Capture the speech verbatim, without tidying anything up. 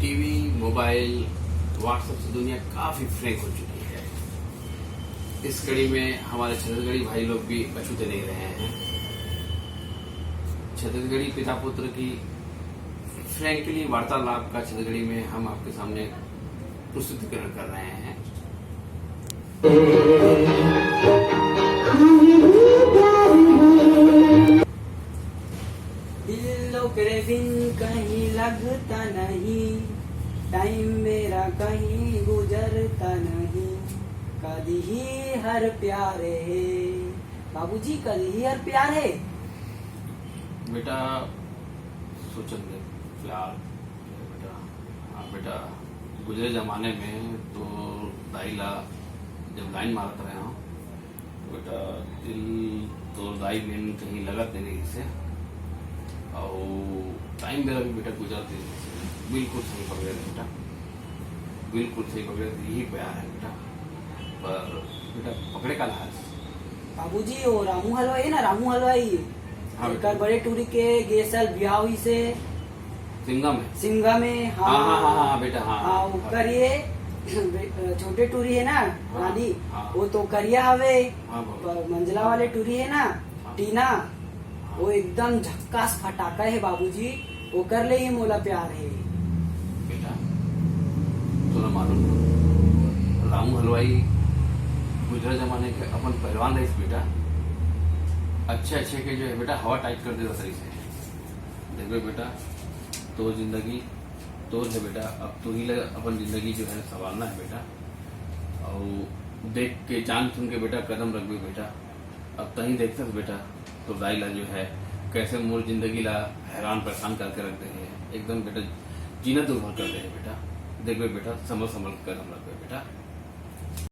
TV, mobile, WhatsApp से दुनिया काफी फ्रैंक हो चुकी है। इस कड़ी में हमारे छत्तीसगढ़ी भाई लोग भी अछूते नहीं रहे हैं। छत्तीसगढ़ी पिता पुत्र की फ्रैंकली वार्तालाप का छत्तीसगढ़ी में हम आपके सामने प्रस्तुतिकरण कर रहे हैं। दिल ओकरे बिन कहीं लगता नहीं, टाइम मेरा कहीं गुजरता नहीं, कदी ही हर प्यार है। बाबूजी, कदी ही हर प्यार है। बेटा, सोचन दे, प्यार, बेटा, हाँ बेटा, गुजरे जमाने में तो दाई ला जब लाइन मारत रहे हो, बेटा, दिल तोर दाई बिन कहीं लगत नहीं रहिस हे। अउ टाइम बेरा भी बेटा गुजरत नहीं रहिस हे। बिल्कुल सही पकड़े रहे बेटा, बिल्कुल सही पकड़े रहे, यही प्यार है बेटा। पर बेटा, पकड़े का लाज? बाबूजी, वो रामू हलवाई है ना, रामू हलवाई, हाँ एकर बेटा। बड़े टूरी के गे साल ब्याह हुई से सिंघम है। सिंघम है, हाँ, हाँ, हाँ, हाँ, हाँ, बेटा, हाँ, हाँ, हाँ, ओकर ये छोटे टूरी है ना, हाँ, रानी, हाँ। वो तो करिया हवे, हाँ, बाबू। पर मंझला वाले टूरी है ना, हाँ। टीना, हाँ। वो एकदम झक्कास फटाका है बाबूजी, ओकर ले ही मोला प्यार है। बेटा, तोला मालूम, रामू हलवाई गुजरा जमाने के अपन पहलवान रहिस बेटा। अच्छे अच्छे के जो है बेटा, हवा टाइट कर देवत रहिस हे। देखबे बेटा, तोर जिंदगी तोर है बेटा, अब तू ही ले अपन जिंदगी जो है संभालना है बेटा। अउ देख के, जान सुन के बेटा कदम रखबे बेटा। अब तहीं देखथस बेटा, तोर दाई ला जो है कैसे मोर जिंदगी ला हैरान परेशान करके रख दे हे। एकदम बेटा जीना दुर्भर कर दे हे बेटा। देखबे बेटा, संभल संभल के कदम रखबे बेटा।